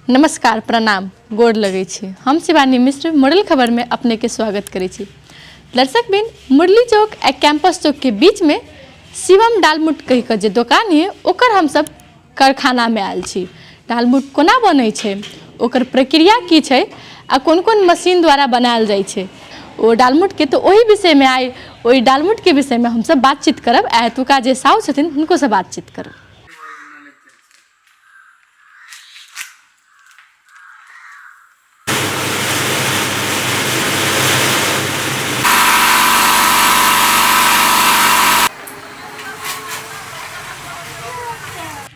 नमस्कार, प्रणाम, गोर लगै छी। हम शिवानी मिश्र मुरली खबरमे अपनेके स्वागत करै छी। दर्शक बिन, मुरली चौक आ कैंपस चौकके बीचमे शिवम दालमोट कहि कऽ जे दोकान यऽ, ओकर हमसब कारखानामे आयल छी। दालमोट कोना बनै छै, ओकर प्रक्रिया की छै आ कोन कोन मशीन द्वारा बनायल जाइ छै ओ दालमोटके, तऽ ओहि विषयमे आइ ओहि दालमोटके विषयमे हमसब बातचीत करब आ एतुका जे साहु छथिन हुनकोसँ बातचीत करब।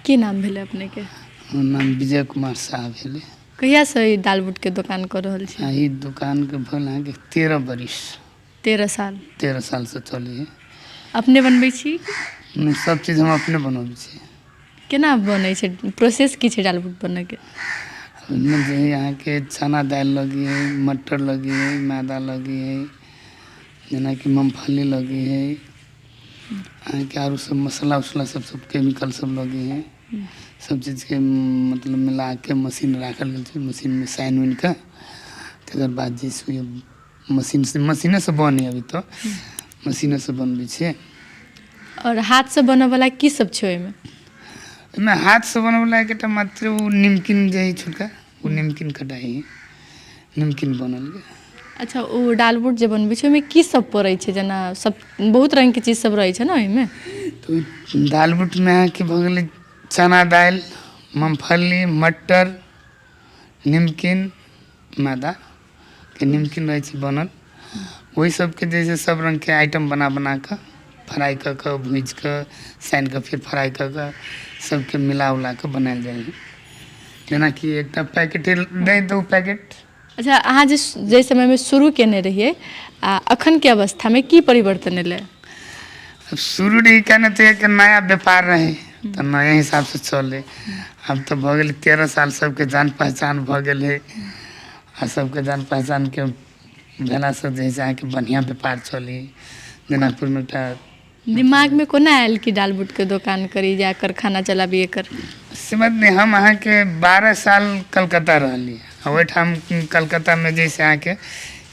की नाम भेलै अपनेके? हमर नाम विजय कुमार साह भेलै। कहियासँ ई दालबुटके दोकान कऽ रहल छी? आ ई दोकानके भेल अहाँके 13 बरिस। 13 साल? 13 सालसँ चलै है। अपने बनबै छी? नहि, सब चीज हम अपने बनबै छी। केना बनै छै, प्रोसेस की छै दालबुट बनैके? ओहिमे जे है अहाँके चना दालि लगै है, मटर लगै है, मैदा लगै है, जेनाकि मूँगफली लगै है अहाँके, आरो सब मसाला उसला सब, सब केमिकल सब लगै है। सब चीजके मतलब मिलाके मशीन राखल गेल छै। मशीनमे सानि उनि कऽ तकर बाद जे छै मशीनसँ, मशीनेसँ बनै, अभी तऽ मशीनेसँ बनबै छियै। आओर हाथसँ बनऽवला की सब छै ओहिमे? ओहिमे हाथसँ बनबैवला एकटा मात्र ओ निमकिन जे हइ छोटका, ओ निमकिन कटाइ हइ, निमकिन बनल गेल। अच्छा, ओ दालमोट जे बनबै छै ओहिमे की सब पड़ै छै? जेना सब बहुत रङ्गके चीज सब रहै छै ने ओहिमे। तऽ ओहि दालमोटमे अहाँके भऽ गेलै चना दालि, मूँगफली, मटर, निमकिन, मैदाके निमकिन रहै छै बनल। ओहि सबके जे छै सब रङ्गके आइटम बना बना कऽ फ्राइ कऽ कऽ, भूजि कऽ, सानि कऽ, फेर फ्राइ कऽ कऽ सबके मिला उला कऽ बनायल जाइ हइ। जेनाकि एकटा पैकेटे दै तऽ ओ पैकेट। अच्छा, अहाँ जे जाहि समयमे शुरू केने रहियै आ अखनके अवस्थामे की परिवर्तन एलै? अब शुरू रही केने तऽ एक नया व्यापार रहै तऽ नया हिसाबसँ चलै। आब तऽ भऽ गेलै 13 साल, सबके जान पहचान भऽ गेल हइ आ सबके जान पहचानके भेलासँ जे हइ से अहाँके बढ़िआँ व्यापार चलै। जनकपुरमे एकटा दिमागमे कोना आयल कि दालबुटके दोकान करी या कारखाना चलाबी एकर? से बात नहि, हम अहाँके 12 साल कलकत्ता रहली आ ओहिठाम कलकत्तामे जे से अहाँके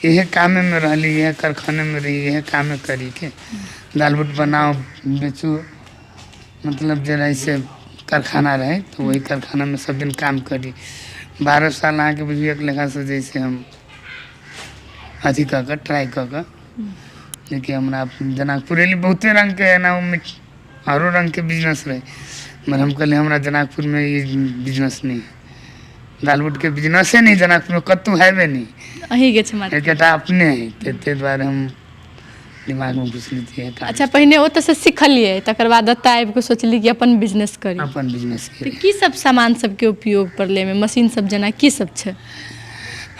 इहे कामेमे रहली, इहे कारखानेमे रही, इहे कामे करीके दालबुट बनाउ, बेचू, मतलब जे रहै से कारखाना रहै तऽ ओहि कारखानामे सब दिन काम करी। 12 साल अहाँके बुझियौ एक लेखासँ जे से हम अथी कऽ कऽ, ट्राइ कऽ कऽ, जेकि हमरा जनकपुर एली, बहुते रङ्गके एना आरो रङ्गके बिजनेस रहै, मगर हम कहलियै हमरा जनकपुरमे ई बिजनेस नहि, दालमोटके बिजनेसे नहि जनकपुरमे कतहु हेबे नहि। अहीँके छै मात्र। एकेटा अपने हइ, तऽ ताहि दुआरे हम दिमागमे घुसली तऽ इएह। अच्छा, पहिने ओतऽसँ सिखलियै, तकर बाद एतऽ आबि कऽ सोचलियै कि अपन बिजनेस करी? अपन बिजनेस। तऽ की सब सामान सबके उपयोग पड़लै एहिमे? मशीन सब जेना की सब छै?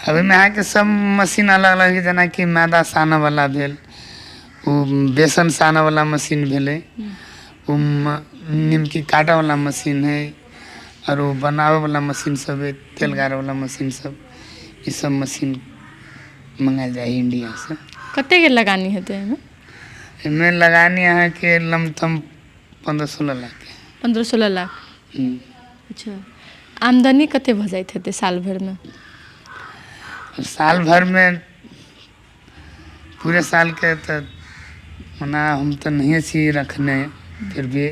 आब ओहिमे अहाँके सब मशीन अलग अलग हइ, जेनाकि मैदा सानऽवला भेल, ओ बेसन सानऽवला मशीन भेलै, ओ निमकी काटऽवला मशीन हइ, आओर ओ बनाबऽवला मशीन सब हइ, तेल गारऽवला मशीन सब। ई सब मशीन मँगायल जाइ हइ इण्डियासँ। कतेकके लगानी हेतै एहिमे? एहिमे लगानी अहाँके लमसम 15-16 लाखके। 15-16 लाख? अच्छा, आमदनी कते भऽ जाइत हेतै साल भरिमे? साल भरिमे पूरे सालके तऽ ओना हम तऽ नहिए छी रखने, फिर भी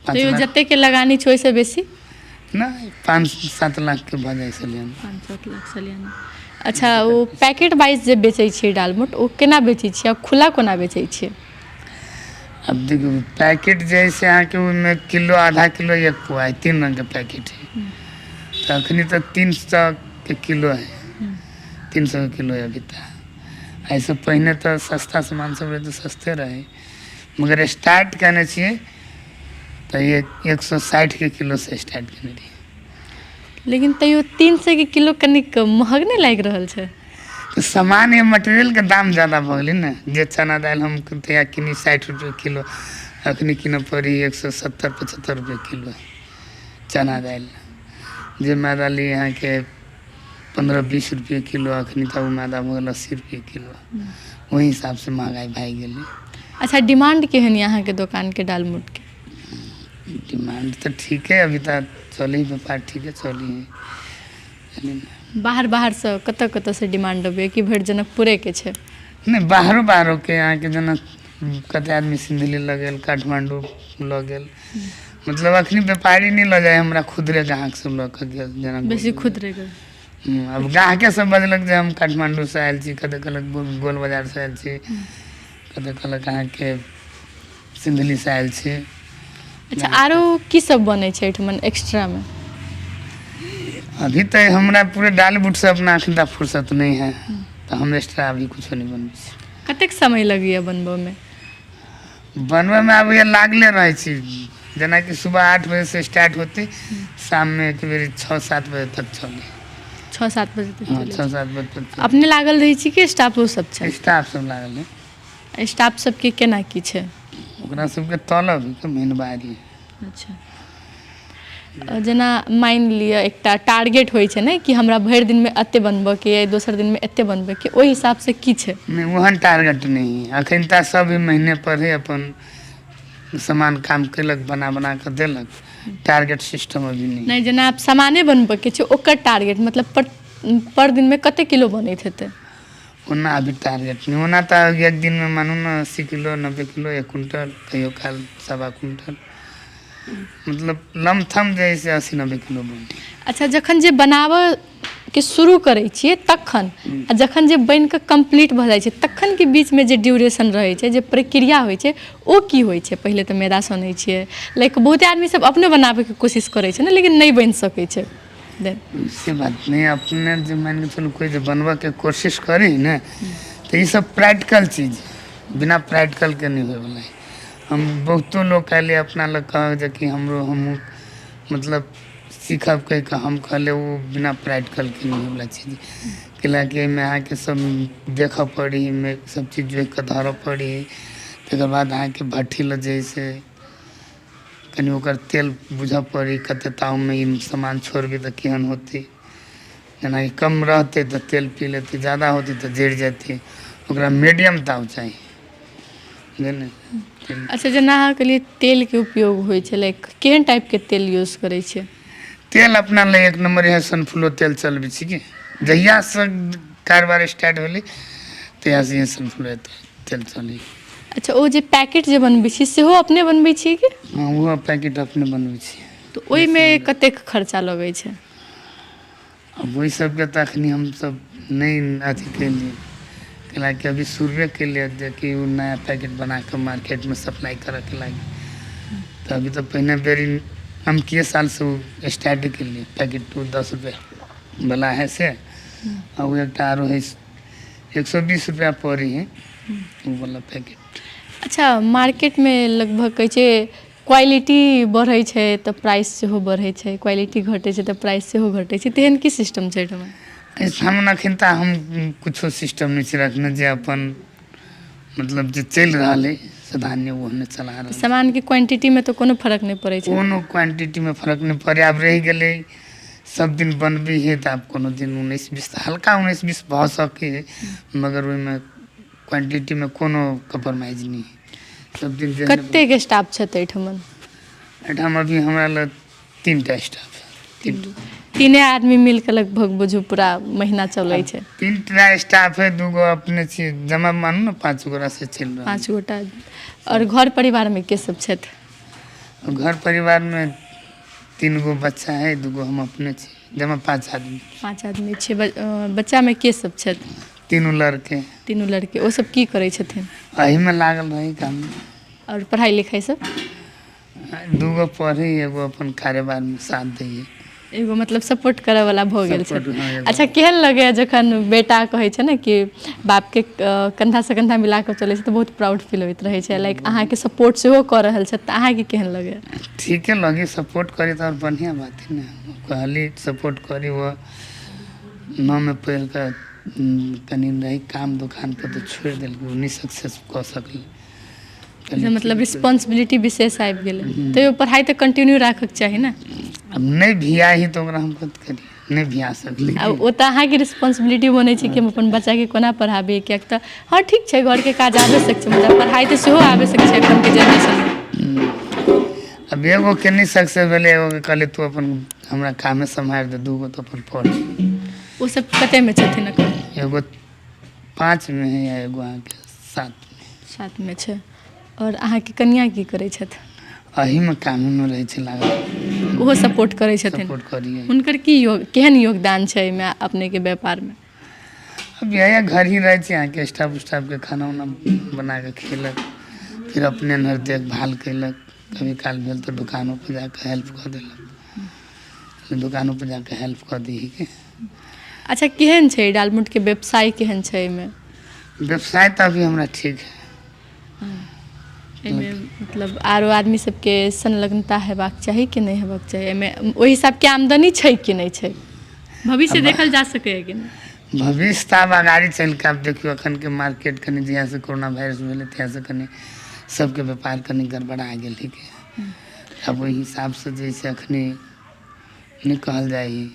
5 तैयो लाख। जतेकके लगानी छै ओहिसँ बेसी? नहि, 5-7 लाखके भऽ जाइ छलै। 5-7 लाख सलियाना। अच्छा, ओ पैकेट वाइज जे बेचै छियै दालमोट, ओ केना बेचै छियै आ खुला कोना बेचै छियै? आब देखियौ, पैकेट जे हइ से अहाँके ओहिमे किलो, आधा किलो, एक पुआ हइ, तीन रङ्गके पैकेट हइ। तऽ अखनी तऽ 300 के किलो हइ, 300 के किलो हइ अभी। तऽ एहिसँ पहिने तऽ सस्ता सामान सब रहै तऽ सस्ते रहै, मगर स्टार्ट केने छियै तऽ 160 के किलोसँ स्टार्ट केने रहियै। लेकिन तैयो 300 के किलो कनिक महग नहि लागि रहल छै? तऽ सामान या मटेरियलके दाम ज्यादा भऽ गेलै ने। जे चना दालि हम तहिया किनी 60 रुपए किलो, अखनी कीनऽ पड़ी 170-75 रुपए किलो चना दालि। जे मैदा ली अहाँके 15-20 रुपए किलो, अखनी तऽ ओ मैदा भऽ गेल 80 रुपए किलो। ओहि हिसाबसँ महगाइ भए गेलै। अच्छा, डिमांड केहन यऽ अहाँके दोकानके दालमोटके? डिमांड तऽ ठीके, अभी तऽ चलै व्यापार ठीके चलै है। बाहर बाहरसँ कतऽ कतऽसँ डिमांड अबैए कि भरि जनकपुरेके छै? नहि, बाहरो बाहरोके अहाँके जेना कते आदमी सिन्धुली लऽ गेल, काठमाण्डू लऽ गेल, मतलब अखनी व्यापारी नहि लऽ जाइ, हमरा खुदरे ग्राहक सब लऽ कऽ गेल जेना। बेसी खुदरे के। आब ग्राहके सब बजलक जे हम काठमाण्डूसँ आयल छी, कतऽ कहलक गोल बाजारसँ आयल छी, कतऽ कहलक अहाँके सिन्धुलीसँ आयल छी। अच्छा, आरो की सब बनै छै एहिठमन एक्स्ट्रामे? अभी तऽ हमरा पूरे डाल बूटसँ अपना अखन तक फुर्सत नहि है, तऽ हम एक्स्ट्रा अभी कुछो नहि बनबै छी। कतेक समय लगैए बनबऽमे? बनबैमे आबैए लागले रहै छी, जेनाकि सुबह 8 बजेसँ स्टार्ट होतै, शाममे एक बेर 6-7 बजे तक चलै। 6-7 बजे तक? हँ। चलै। 6-7 बजे तक चलै। अपने लागल रहै छी कि स्टाफो सब छै? स्टाफ सब लागल है। स्टाफ सबके केना की छै? ओकरा सबके तलब के महीनवारी। अच्छा, जेना मानि लिअ एकटा टारगेट होइ छै ने कि हमरा भरि दिनमे एते बनबऽके अइ, दोसर दिनमे एते बनबऽके, ओहि हिसाबसँ की छै? नहि, ओहन टारगेट नहि है अखन तऽ। सब महीने पर है, अपन सामान काम केलक, बना बना कऽ देलक। टारगेट सिस्टम अभी नहि। नहि, जेना आब सामाने बनबऽके छै, ओकर टारगेट मतलब पर दिनमे कते किलो बनैत हेतै? ओना अभी टारगेट नहि। ओना तऽ एक दिनमे मानू ने 80 किलो, 90 किलो, 1 क्विंटल, कहियो काल 1.25 क्विंटल, मतलब लमथम जे है से 80-90 किलो बनै। अच्छा, जखन जे बनाबऽ के शुरू करै छियै तखन आ जखन जे बनि कऽ कम्प्लीट भऽ जाइ छै तखनके बीचमे जे ड्यूरेशन रहै छै, जे प्रक्रिया होइ छै, ओ की होइ छै? पहिले तऽ मैदा सनै छियै, लाइक बहुते आदमी सब अपनो बनाबैके कोशिश करै छै ने, लेकिन नहि बनि सकै छै देन। से बात नहि। अपने जे मानि कऽ चलू कोइ जे बनबऽके कोशिश करी ने, तऽ ई सब प्रैक्टिकल चीज है, बिना प्रैक्टिकलके नहि होइवला है। हम बहुतो लोक आयल अपना लग कहक जे कि हमरो हमहूँ मतलब सीखब कहि कऽ। हम कहलियै ओ बिना प्रैक्टिकलके नहि होइवला चीज, कैलाकि एहिमे अहाँके सब देखऽ पड़ी, एहिमे सब चीज जोखि कऽ धरऽ पड़ी। तकर बाद अहाँके भट्ठी लऽ जे है से कनि ओकर तेल बुझऽ पड़ी, कते तावमे ई सामान छोड़बै तऽ केहन होतै। जेनाकि कम रहतै तऽ तेल पी लेतै, ज्यादा होतै तऽ जरि जेतै। ओकरा मीडियम ताव चाही, बुझलियै? अच्छा, जेना अहाँ कहलियै तेलके उपयोग होइ छै, लाइक केहन टाइपके तेल यूज करै छियै? तेल अपना लए एक नम्बर इएह सनफ्लो तेल चलबै छी कि जहियासँ कारोबार स्टार्ट भेलै तहियासँ इएह सनफ्लो तेल चलै। अच्छा, ओ जे पैकेट जे बनबै छी सेहो अपने बनबै छियै कि? हँ, ओहो पैकेट अपने बनबै छी। तऽ ओहिमे कतेक खर्चा लगै छै? आब ओहि सबके तऽ अखनी हमसब नहि अथी केलियै, कैलाकि अभी शुरुए केलियै जे कि ओ नया पैकेट बना कऽ मार्केटमे सप्लाई करऽके लागी। तऽ अभी तऽ पहिने बेरी हम किए सालसँ ओ स्टार्ट केलियै पैकेट, ओ 10 रुपैआ वाला है से, आ ओ एकटा आरो है, 120 रुपैआ पड़ै है ओ वाला पैकेट। अच्छा, मार्केटमे लगभग कहै छै क्वालिटी बढ़ै छै तऽ प्राइस सेहो बढ़ै छै, क्वालिटी घटै छै तऽ प्राइस सेहो घटै छै, तेहन की सिस्टम छै एहिठमा? एहिठाम अखन तऽ हम कुछो सिस्टम नहि छै रखने। जे अपन मतलब जे चलि रहल है साधान्य, ओ हमे चला रहल छी। सामानके क्वांटिटीमे तऽ कोनो फरक नहि पड़ै छै? कोनो क्वांटिटीमे फरक नहि पड़ै। आब रहि गेलै सब दिन बनबै है तऽ आब कोनो दिन 19-20, हल्का 19-20 भऽ सकै है, मगर ओहिमे क्वांटिटीमे कोनो कम्प्रोमाइज नहि है। सब दिन जेहने। कतेक स्टाफ छथि एहिठमन? एहिठाम अभी हमरा लग 3 टा स्टाफ है, 3 टा। तीने आदमी मिल कऽ लगभग बुझू पूरा महीना चलै छै? 3 टा स्टाफ है, दूगो अपने छी, जमा मानू ने पाँच गोरा से चलि रहल। पाँच गोटा। आओर घर परिवारमे के सब छथि? घर परिवारमे तीन गो बच्चा है, दूगो हम अपने छी, जमा पाँच आदमी। पाँच आदमी छियै। बच्चामे के सब छथि? तीनू लड़के। तीनू लड़के। ओ सब की करै छथिन? एहिमे लागल रही काम। आओर पढ़ाइ लिखाइ सब? दूगो पढ़े, एगो अपन कारोबारमे साथ दैए। एगो मतलब सपोर्ट करऽ वाला भऽ गेल छै। सपोर्ट, हँ, एगो। अच्छा, केहन लगैया जखन बेटा कहै छै ने कि बापके कन्धासँ कन्धा मिला कऽ चलै छै, तऽ बहुत प्राउड फील होइत रहै छै। लाइक अहाँके सपोर्ट सेहो कऽ रहल छथि, तऽ अहाँके केहन लगैया? ठीके लगी। सपोर्ट करी तऽ आओर बढ़िआँ बात है ने। कहली सपोर्ट करी। वो नौमे पढ़ि कऽ कनि रही काम दोकान पर तऽ छोड़ि देलकै, ओ नहि सक्सेस कऽ सकलै। जे मतलब रिस्पॉन्सिबिलिटी विशेष आबि गेलै, तैयो पढ़ाइ तऽ कंटिन्यू राखऽके चाही ने। आब नहि भिया ही तऽ ओकरा हम कथी करी? नहि भिया सकली। आ ओ तऽ अहाँके रिस्पॉन्सिबिलिटी बनै छै कि हम अपन बच्चाके कोना पढ़ाबी, किएक तऽ हँ ठीक छै, घरके काज आवश्यक छै, मुदा पढ़ाइ तऽ सेहो आवश्यक छै एखनके जेनरेशनमे। अब एगो के नहि सक्सेस भेलै, एगो के कहलियै तू अपन हमरा कामे सम्हारि दे, दूगो तऽ अपन पढ़। ओ सब कतेमे छथिन एखन? एगो 5 मे है या एगो अहाँके 7 मे। 7 मे छै। आओर अहाँके कनिया की करै छथि? एहिमे कामेमे रहै छै लागल। ओहो सपोर्ट करै छथिन? सपोर्ट करियै। हुनकर की योग केहन योगदान छै एहिमे अपनेके व्यापारमे? अब यही घर ही रहै छै अहाँके, स्टाफ उस्टाफके खाना उना बना कऽ खेलक, फिर अपने नहर देखभाल कयलक, कभी काल भेल तऽ दोकानो पर जाकऽ हेल्प कऽ देलक, दोकानो पर जाकऽ हेल्प कऽ दी के। अच्छा, केहन छै डालमोटके व्यवसाय, केहन छै एहिमे? व्यवसाय तऽ अभी हमरा ठीक है। एहिमे मतलब आरो आदमी सबके संलग्नता हेबाक चाही कि नहि हेबाक चाही? एहिमे ओहि हिसाबके आमदनी छै कि नहि छै? भविष्य देखल जा सकैए कि नहि? भविष्य तऽ आब अगाड़ी चलि कऽ आब देखियौ, एखनके मार्केट कनि जहियासँ कोरोना वायरस भेलै तहियासँ कनि सबके व्यापार कनि गड़बड़ा गेल है। आब ओहि हिसाबसँ जे छै अखनी नहि कहल जाइ है।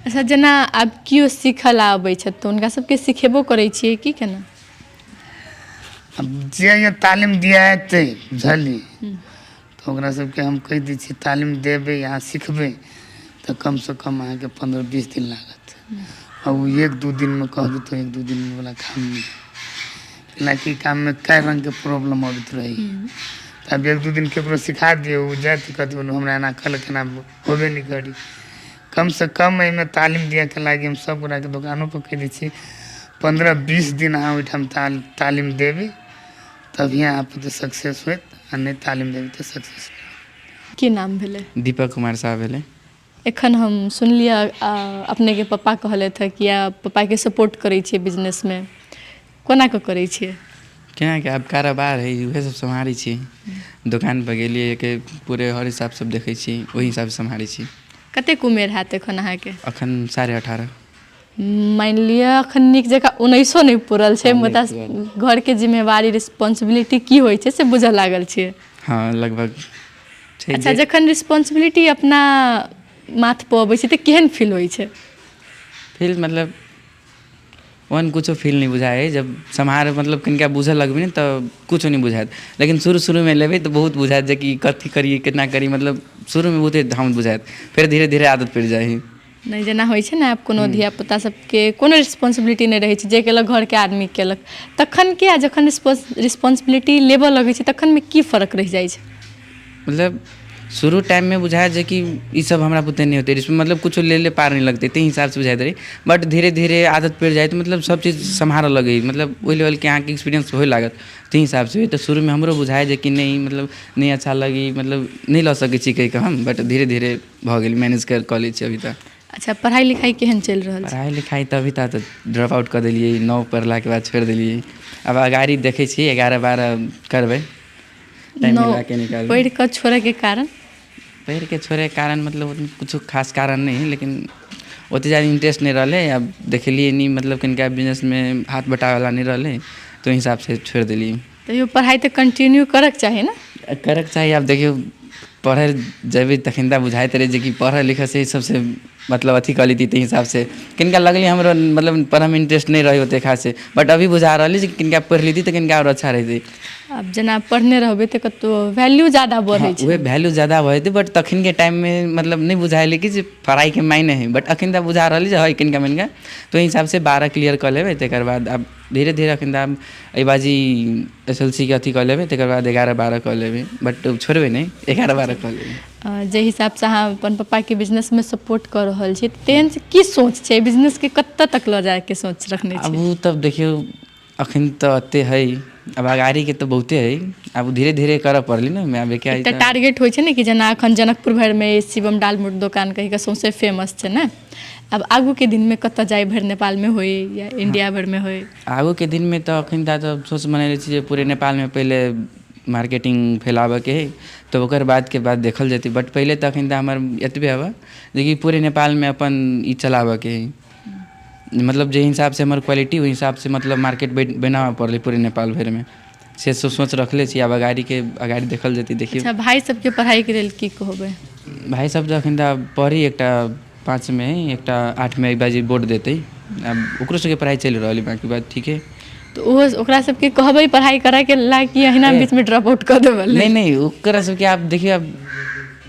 अच्छा, जेना आब केओ सीखऽ लए अबै छथि तऽ हुनका सबके सिखेबो करै छियै की केना? आब जे ये तालीम दिया एतै बुझलियै, तऽ ओकरा सबके हम कहि दै छियै तालीम देबै, अहाँ सिखबै तऽ कमसँ कम अहाँके 15-20 दिन लागत। आ ओ 1-2 दिनमे कहबै तऽ 1-2 दिन वाला काम नहि, कैलाकि काममे कए रङ्गके प्रॉब्लम अबैत रहै। आब 1-2 दिन ककरो सिखा दियौ, ओ जायत कहत हमरा एना कहलक, एना होबे नहि करी। कमसँ कम एहिमे तालीम दिअके लागि हम सब गोटाके दोकानो पर कहि दै छियै 15-20 दिन अहाँ ओहिठाम तालीम देबै तभिए अहाँ सक्सेस होयत, आ नहि तालीम देबै तऽ सक्सेस। की नाम भेलै? दीपक कुमार साह भेलै। एखन हम सुनलियै अपनेके पप्पा कहलथि हँ कि पप्पाके सपोर्ट करै छियै बिजनेसमे, कोना कऽ करै छियै? केना कि आब कारोबार है, उएह सब सम्हारै छी। दोकान पर गेलियै के पूरे हर हिसाब सब देखै छी, ओहि हिसाबसँ सम्हारै छी। कतेक उमेर हैत एखन अहाँके? अखन 18.5। मानि लिअ एखन नीक जकाँ 19 नहि पूरल छै, मुदा घरके जिम्मेवारी रिस्पॉन्सिबिलिटी की होइ छै से बुझऽ लागल छियै? हँ, लगभग छै। अच्छा, जखन रिस्पॉन्सिबिलिटी अपना माथ पर अबै छै तऽ केहन फील होइ छै? फील मतलब ओहन कुछो फील नहि बुझाइ हइ। जब सम्हार मतलब कनिका बुझऽ लगबै ने तऽ कुछो नहि बुझायत, लेकिन शुरू शुरूमे लेबै तऽ बहुत बुझायत जे कि कथी करियै, केना करी। मतलब शुरूमे बहुते धाम बुझायत, फेर धीरे धीरे आदत पड़ि जाइ हइ। नहि, जेना होइ छै ने आब कोनो धिया पुता सबके कोनो रिस्पॉन्सिबिलिटी नहि रहै छै, जे केलक घरके आदमी केलक, तखन के आ जखन रिस्पॉन्सिबिलिटी लेबऽ लगै छै तखनमे की फर्क रहि जाइ छै? मतलब शुरू टाइममे बुझायत जे कि ई सब हमरा बुते नहि होतै, मतलब कुछो लेले पार नहि लगतै, ताहि हिसाबसँ बुझाइत रहै। बट धीरे धीरे आदत पड़ि जाइत, मतलब सब चीज सम्हारऽ लगै, मतलब ओहि लेवलके अहाँके एक्सपीरियंस होय लागत, ताहि हिसाबसँ। तऽ शुरूमे हमरो बुझाइ जे कि नहि, मतलब नहि अच्छा लगी, मतलब नहि लऽ सकै छी कहिकऽ हम, बट धीरे धीरे भऽ गेल, मैनेज कऽ लै छी अभी तक। अच्छा, पढ़ाइ लिखाइ केहन चलि रहल छै? पढ़ाइ लिखाइ तऽ अभी तक ड्रॉप आउट कऽ देलियै, 9 पढ़लाके बाद छोड़ि देलियै। आब अगाड़ी देखै छियै, 11-12 करबै, टाइम 9 मिला के निकालबै। पढ़ि कऽ छोड़ैके कारण? पढ़िके छोड़ैके कारण मतलब कुछो खास कारण नहि हइ, लेकिन ओतेक ज्यादा इंटरेस्ट नहि रहलै। आब देखलियै नहि, मतलब कनिका बिजनेसमे हाथ बटाबैवला नहि रहलै, तऽ ओहि हिसाबसँ छोड़ि देलियै। तैयो पढ़ाइ तऽ कंटिन्यू करऽके चाही ने? करऽके चाही। आब देखियौ, पढ़ै जेबै तखन तऽ बुझाइत रहै जे कि पढ़ऽ लिखऽ से सबसँ मतलब अथी कऽ लेती, ताहि हिसाबसँ कनिका लगलै हमरो, मतलब पढ़ऽमे इंटरेस्ट नहि रहै ओतेक खास, बट अभी बुझा रहल अइ जे कनिका पढ़ि लेती तऽ कनिका आओर अच्छा रहितै। आब जेना पढ़ने रहबै तऽ कतहु वैल्यू ज्यादा बढ़ै छै। उहे वैल्यू ज्यादा भऽ जेतै, बट तखनके टाइममे मतलब नहि बुझायल कि जे पढ़ाइके मायने हइ, बट अखन तऽ बुझा रहल अइ जे हइ कनिका मनिका। तऽ ओहि हिसाबसँ 12 क्लियर कऽ लेबै, तकर बाद आब धीरे धीरे अखन तऽ आब एहि बाजी SLC के अथी कऽ लेबै, तकर बाद 11-12 कऽ लेबै, बट छोड़बै नहि, 11-12 कऽ लेबै। जाहि हिसाबसँ अहाँ अपन पप्पाके बिजनेसमे सपोर्ट कऽ रहल छी, तेहन की सोच छै? बिजनेसके कतऽ तक लऽ जायके सोच रखने आब छी? ओ तब देखियौ, अखन तऽ एते हइ, आब अगाड़ीके तऽ बहुते हइ। आब धीरे धीरे करऽ पड़लै ने ओहिमे आब। एकटा टारगेट होइ छै ने कि जेना एखन जनकपुर भरिमे शिवम डालमोट दोकान कहिके सौंसे फेमस छै ने, आब आगूके दिनमे कतऽ जाय, भरि नेपालमे होइ या इंडिया भरिमे होइ? आगूके दिनमे तऽ अखन तऽ सोच बनेने छी जे पूरे नेपालमे पहिले मार्केटिंग फैलाबऽके हइ, तऽ ओकर बादके बाद देखल जेतै। बट पहिले तऽ अखन तऽ हमर एतबे हबऽ जेकि पूरे नेपालमे अपन ई चलाबऽके हइ, मतलब जे हिसाबसँ हमर क्वालिटी, ओहि हिसाबसँ मतलब मार्केट बनाबऽ पड़लै पूरे नेपाल भरिमे, से सोच रखले छी। आब अगाड़ीके अगाड़ी देखल जेतै, देखियौ। अच्छा, भाइ सबके पढ़ाइके लेल की कहबै? भाइ सब तऽ अखन तऽ पढ़ी, एकटा 5मे हइ, एकटा 8मे, एहि बाजी बोर्ड देतै। आब ओकरो सबके पढ़ाइ चलि रहल हइ, बाँकी बात ठीक हइ। तऽ ओहो ओकरा सबके कहबै पढ़ाइ करैके ला कि अहिना बीचमे ड्रॉप आउट कऽ देबै? नहि नहि, ओकरा सबके आब देखियौ, आब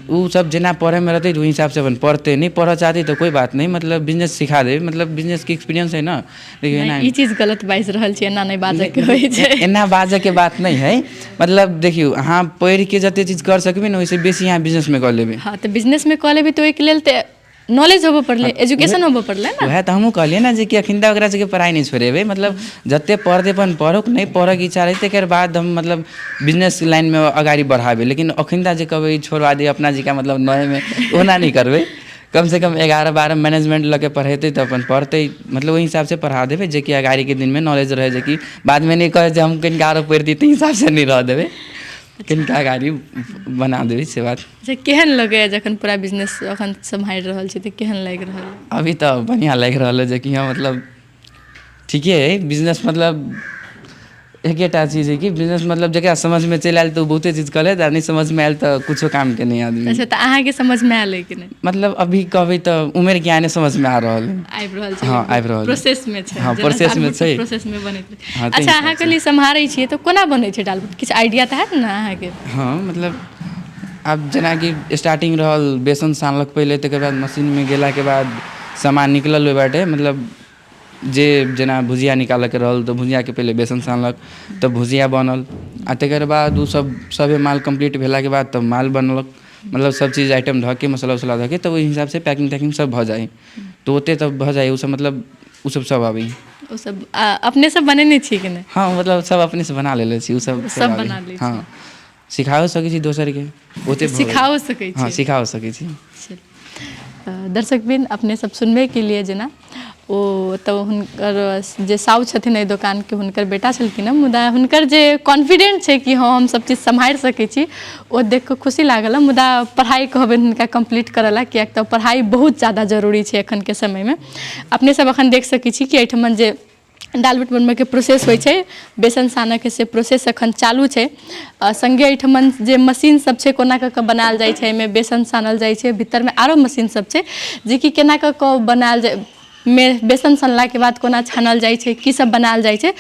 ओ सब जेना पढ़ैमे रहतै तऽ ओहि हिसाबसँ अपन पढ़तै, नहि पढ़ऽ चाहतै तऽ कोइ बात नहि, मतलब बिजनेस सिखा देबै, मतलब बिजनेसके एक्सपीरियंस हइ ने। देखियौ एना ई चीज गलत बाजि रहल छी, एना नहि बाजऽके होइ छै। एना बाजऽके बात नहि हइ, मतलब देखियौ अहाँ पढ़िके जते चीज कर सकबै ने ओहिसँ बेसी अहाँ बिजनेसमे कऽ लेबै। हँ, तऽ बिजनेसमे कऽ लेबै तऽ ओहिके लेल तऽ नॉलेज होबऽ पड़लै, एजुकेशन होबऽ पड़लै ने। उएह तऽ हमहूँ कहलियै ने जे कि अखन तऽ ओकरा सबके पढ़ाइ नहि छोड़ेबै, मतलब जते पढ़तै अपन पढ़ोक, नहि पढ़ऽके इच्छा रहै तकर बाद हम मतलब बिजनेस लाइनमे अगाडि बढ़ाबै, लेकिन अखन जे कहबै छोड़वा दिअ अपना जकाँ मतलब नएमे, ओना नहि करबै। कमसँ कम 11 12 मैनेजमेंट लऽ के पढ़ेतै तऽ अपन पढ़तै, मतलब ओहि हिसाबसँ पढ़ा देबै जेकि अगाड़ीके दिनमे नॉलेज रहै, जेकि बादमे नहि कहै जे हम कनिका आरो पढ़ि दियै, ताहि हिसाबसँ नहि रहऽ देबै, कनिका अगाड़ी बना देबै से बात। अच्छा, केहन लगैए जखन पूरा बिजनेस अखन सम्हारि रहल छी तऽ केहन लागि रहल? अभी तऽ बढ़िआँ लागि रहल अइ, जेकि हँ मतलब ठीके अइ बिजनेस, मतलब एकेटा चीज हइ कि बिजनेस मतलब जकरा समझमे चलि आयल तऽ ओ बहुते चीज कऽ लेत, आ नहि समझमे आयल तऽ कुछो कामके नहि आदमी। अच्छा, तऽ अहाँके समझमे आयल अइ कि नहि? मतलब अभी कहबै तऽ उमेर ज्ञाने समझमे आ रहल अइ। आबि रहल छै? हँ, आबि रहल। प्रोसेसमे छै? हँ, प्रोसेसमे छै। प्रोसेसमे बनैत। हँ। अच्छा, अहाँ कहलियै सम्हारै छियै तऽ कोना बनै छै डालबुट? किछु आइडिया तऽ हैत ने अहाँके? हँ, मतलब आब जेनाकि स्टार्टिंग रहल बेसन सानलक पहिले, तकर बाद मशीनमे गेलाके बाद सामान निकलल ओहि बाटे, मतलब जे जेना भुजिया निकालऽके रहल तऽ भुजियाके पहिले बेसन सानलक तब भुजिया बनल, आ तकर बाद ओ सब सभे माल कम्प्लीट भेलाके बाद तब माल बनलक, मतलब सब चीज आइटम धऽ के मसाला उसाला धऽ के तब ओहि हिसाबसँ पैकिंग तैकिंग सब भऽ जाइ तऽ ओते तब भऽ जाइ। ओसब मतलब ओसब सब आबै। ओ सब अपने सब बनेने छियै कि नहि? हँ, मतलब सब अपनेसँ बना लेले छी ओसब। सब बना लै? हँ, सिखाओ सकै छी दोसरके ओते। सिखाओ सकै छी? हँ, सिखाओ सकै छी। दर्शकबिन, अपने सब सुनबे लिए जेना ओ तऽ हुनकर जे साउ छथिन एहि दोकानके, हुनकर बेटा छलखिन हँ, मुदा हुनकर जे कॉन्फिडेंट छै कि हँ हम सब चीज सम्हारि सकै छी, ओ देख कऽ खुशी लागल हँ। मुदा पढ़ाइ कहबनि हुनका कम्प्लीट करऽ लए, किएक तऽ पढ़ाइ बहुत ज्यादा जरूरी छै एखनके समयमे। अपने सब एखन देख सकै छी कि एहिठमन जे दालबुट बनबैके प्रोसेस होइ छै, बेसन सानऽके से प्रोसेस एखन चालू छै। सङ्गे एहिठमन जे मशीन सब छै, कोना कऽ कऽ बनायल जाइ छै, एहिमे बेसन सानल जाइ छै, भीतरमे आरो मशीन सब छै जेकि केना कऽ कऽ बनायल जाइ मे, बेसन सनलाके बाद कोना छानल जाइ छै, की सब बनायल जाइ छै,